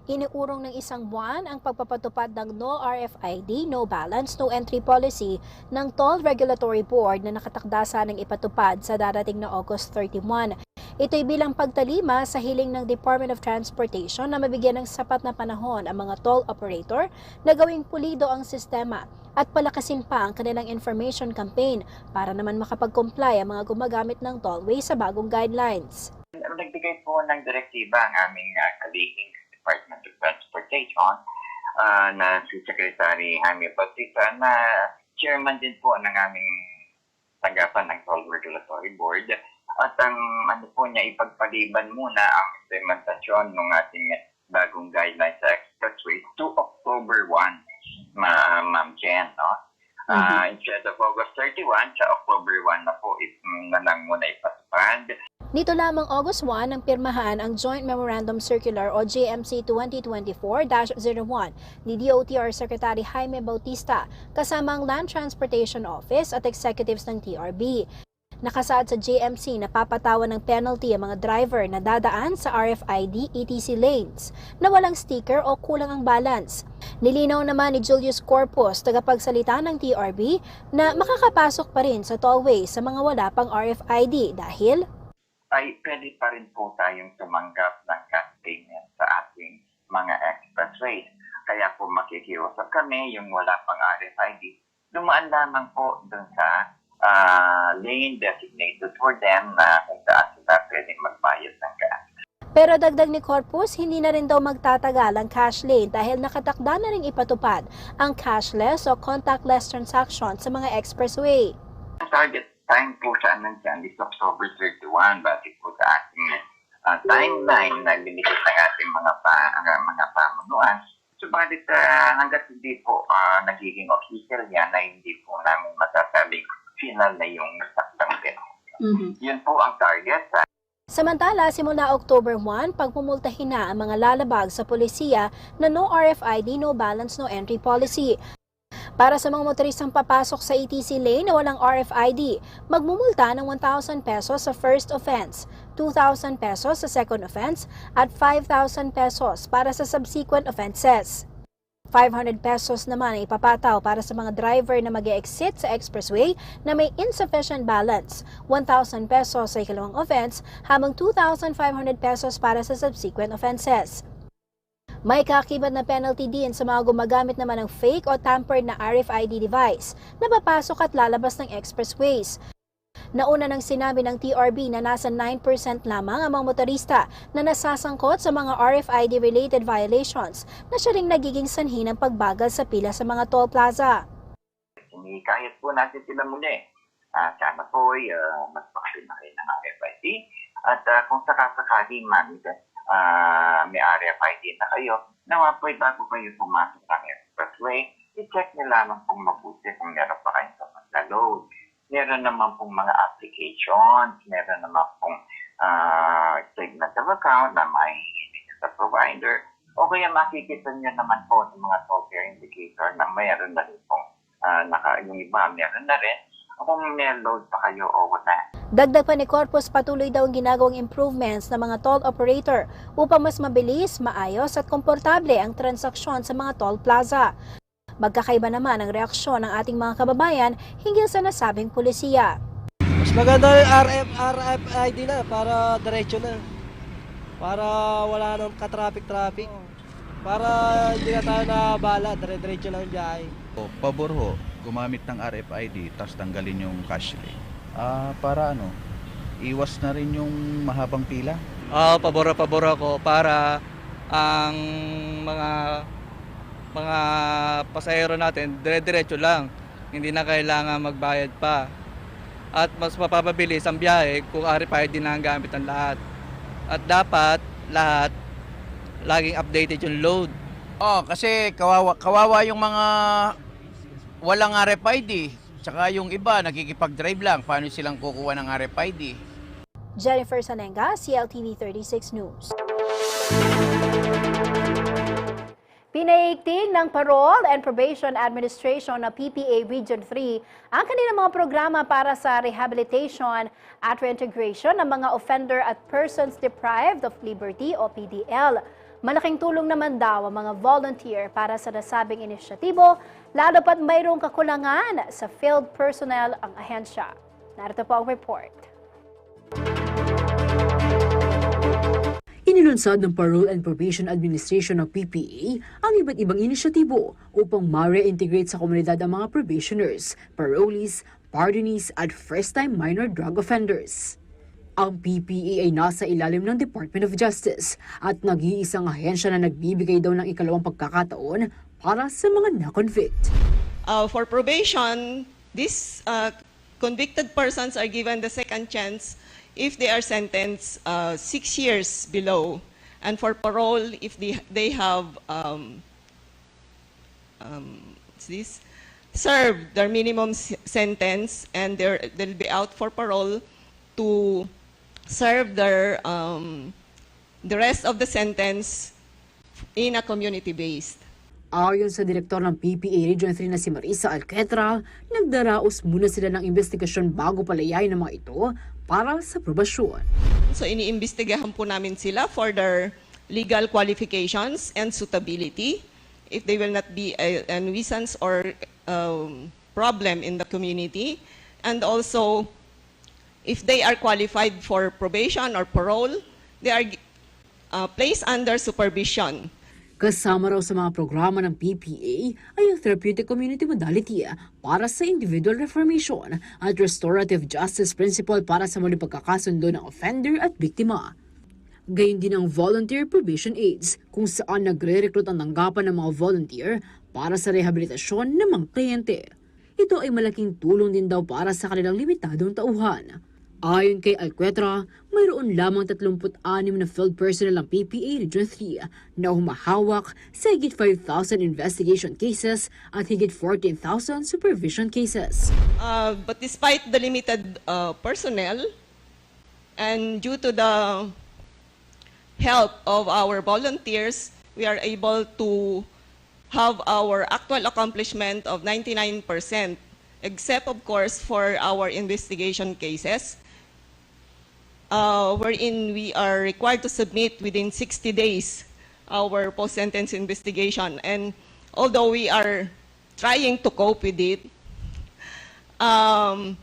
Iniurong ng isang buwan ang pagpapatupad ng No R F I D, No Balance, No Entry Policy ng Toll Regulatory Board na nakatakda sanang ipatupad sa darating na August thirty-one. Ito'y bilang pagtalima sa hiling ng Department of Transportation na mabigyan ng sapat na panahon ang mga toll operator na gawing pulido ang sistema at palakasin pa ang kanilang information campaign para naman makapag-comply ang mga gumagamit ng tollway sa bagong guidelines. Nagbigay po ng direktiba ang aming, ah, kalihing Department of Transportation, ah, na si Secretary Jaime Bautista, na chairman din po ng aming tanggapan ng Toll Regulatory Board. At ang ano po niya, ipagpaliban muna ang implementasyon ng ating bagong guidelines sa expressway to October one, ma-, Ma'am Jen, no? Ah, instead of August thirty-one, sa October one na po, ip-, na lang muna ipatupad. Nito lamang August one nang pirmahan ang Joint Memorandum Circular o J M C twenty twenty-four dash zero one ni D O T R Secretary Jaime Bautista kasama ang Land Transportation Office at executives ng T R B. Nakasaad sa J M C na papatawan ng penalty ang mga driver na dadaan sa R F I D E T C lanes na walang sticker o kulang ang balance. Nilinaw naman ni Julius Corpus, tagapagsalita ng T R B, na makakapasok pa rin sa tollway sa mga wala pang R F I D dahil Ay, pwede pa rin po tayong tumanggap ng cash payment sa ating mga expressways. Kaya po makikiusap kami, yung wala pang R F I D, dumaan lamang po dun sa, ah, lane designated for them na kung saan sila pwedeng magbayad ng gas. Pero dagdag ni Corpus, hindi na rin daw magtatagal ang cash lane dahil nakatakda na ring ipatupad ang cashless o contactless transaction sa mga expressway. Ang target time po sa amin dyan is October thirty-one, base po sa ating, ah, timeline na binigay ng ating mga pa-, ang mga pamunuan. Subalit, ah, hanggat hindi po, ah, nagiging official yan, ay hindi po namin masasabing final na yung saktang pero. Mhm. Yun po ang target. Samantala, simula October one, pagmumultahin na ang mga lalabag sa polisiya na no R F I D, no balance, no entry policy. Para sa mga motoristang papasok sa E T C lane na walang R F I D, magmumulta ng one thousand pesos sa first offense, two thousand pesos sa second offense, at five thousand pesos para sa subsequent offenses. Five hundred pesos naman ang ipapataw para sa mga driver na mag-e-exit sa expressway na may insufficient balance, one thousand pesos sa ikalawang offense, habang two thousand five hundred pesos para sa subsequent offenses. May kaakibat na penalty din sa mga gumagamit naman ng fake o tampered na R F I D device na papasok at lalabas ng expressways. Nauna nang sinabi ng T R B na nasa nine percent lamang ang mga motorista na nasasangkot sa mga R F I D-related violations na siya ring nagiging sanhi ng pagbagal sa pila sa mga toll plaza. Hinihikayat po natin sila muli. Ah, sana po ay, ah, mas makapin na kayo ng R F I D. At, ah, kung sakasakali man, ah, may R F I D na kayo, nawa po ay bago kayo pumasok ng expressway, i-check niyo lamang pong mabuti kung meron pa kayong sapat na load. Meron naman pong mga applications, meron naman pong, ah, statement of account na mahihingi ninyo sa provider, o kaya makikita niyo naman po sa mga toll fare indicator na mayroon na rin pong, ah, naka-, yung iba meron na rin, kung may load pa kayo o wala. Dagdag pa ni Corpus, patuloy daw ang ginagawang improvements ng mga toll operator upang mas mabilis, maayos at komportable ang transaksyon sa mga toll plaza. Magkakaiba naman ang reaksyon ng ating mga kababayan hinggil sa nasabing polisiya. Mas maganda yung R F, R F I D na para diretso na. Para wala nang ka-traffic-traffic. Para hindi na tayo nabala, dire-diretso lang yung biyahe. O, pabor ho, gumamit ng R F I D, tas tanggalin yung cash link. Ah, para ano, iwas na rin yung mahabang pila. Ah, pabor, pabor ako para ang mga, mga pasahero natin, dire-diretso lang. Hindi na kailangan magbayad pa. At mas mapapabilis ang biyahe kung R F I D na ang gamit ng lahat. At dapat lahat laging updated yung load. Oh, kasi kawawa, kawawa yung mga walang R F I D. Tsaka yung iba, nakikipag-drive lang. Paano silang kukuha ng R F I D? Jennifer Sanenga, C L T V thirty-six News. Pinaigting ng Parole and Probation Administration na P P A Region three ang kanilang mga programa para sa rehabilitation at reintegration ng mga offender at persons deprived of liberty o P D L. Malaking tulong naman daw ang mga volunteer para sa nasabing inisyatibo, lalo pa't mayroong kakulangan sa field personnel ang ahensya. Narito po ang report. Inilunsad ng Parole and Probation Administration o P P A ang iba't ibang inisyatibo upang ma-reintegrate sa komunidad ang mga probationers, parolees, pardonees at first-time minor drug offenders. Ang P P A ay nasa ilalim ng Department of Justice at nag-iisang ahensya na nagbibigay daw ng ikalawang pagkakataon para sa mga na-convict. Uh, for probation, these, uh, convicted persons are given the second chance if they are sentenced, uh, six years below, and for parole if they, they have, um, um, what's this? Served their minimum s-, sentence, and they're, they'll be out for parole to serve their, um, the rest of the sentence in a community-based. Ayon sa direktor ng P P A Region three na si Marisa Alquetra, nagdaraos muna sila ng imbestigasyon bago palayain ang mga ito para sa probasyon. So, iniimbestigahan po namin sila for their legal qualifications and suitability, if they will not be a, a nuisance or, um, problem in the community, and also if they are qualified for probation or parole, they are, uh, placed under supervision. Kasama raw sa mga programa ng P P A ay ang therapeutic community modality para sa individual reformation at restorative justice principle para sa muling pagkakasundo ng offender at biktima. Gayon din ang volunteer probation aids, kung saan nagre-recruit ang tanggapan ng mga volunteer para sa rehabilitasyon ng mga kliyente. Ito ay malaking tulong din daw para sa kanilang limitadong tauhan. Ayon kay Alquetra, mayroon lamang tatlumpu't anim na field personnel ang P P A Region three na humahawak sa higit five thousand investigation cases at higit fourteen thousand supervision cases. Uh, but despite the limited, uh, personnel, and due to the help of our volunteers, we are able to have our actual accomplishment of ninety-nine percent, except, of course, for our investigation cases, uh, wherein we are required to submit within sixty days our post-sentence investigation. And although we are trying to cope with it, um,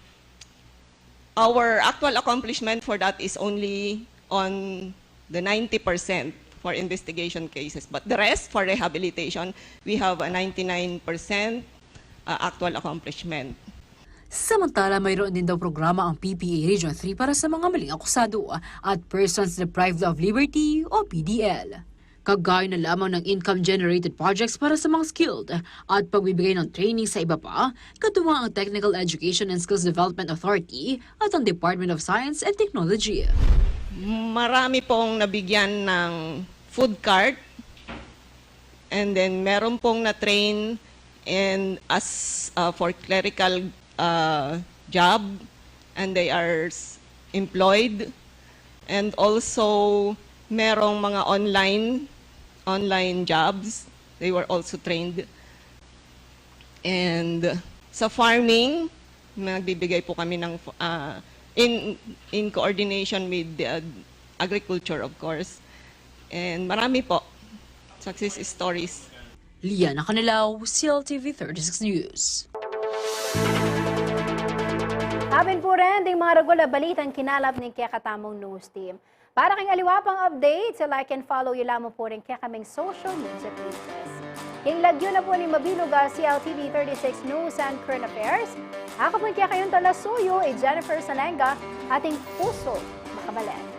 our actual accomplishment for that is only on the ninety percent for investigation cases. But the rest, for rehabilitation, we have a ninety-nine percent, uh, actual accomplishment. Samantala, mayroon din daw programa ang P P A Region three para sa mga maling akusado at persons deprived of liberty o P D L. Kagaya na lamang ng income-generated projects para sa mga skilled at pagbibigay ng training sa iba pa, katuwang ang Technical Education and Skills Development Authority at ang Department of Science and Technology. Marami pong nabigyan ng food cart, and then meron pong na-train and as, uh, for clerical, uh, job, and they are s- employed, and also merong mga online online jobs, they were also trained. And sa farming, nagbibigay po kami ng, uh, in in coordination with the agriculture, of course. And marami po success stories. Liana Canelao, C L T V thirty-six News. Abin pu rin ding mga ragul a balitang kinalap ning kekatamung news team. Para king aliwa pang updates, like and follow yu lamang pu rin kekaming social media pages. King lagyu na pu ning mabilug a C L T V thirty-six News and Current Affairs, aku pu ing kekayung talasuyu, i Jennifer Sanenga, ating pusu makabalen.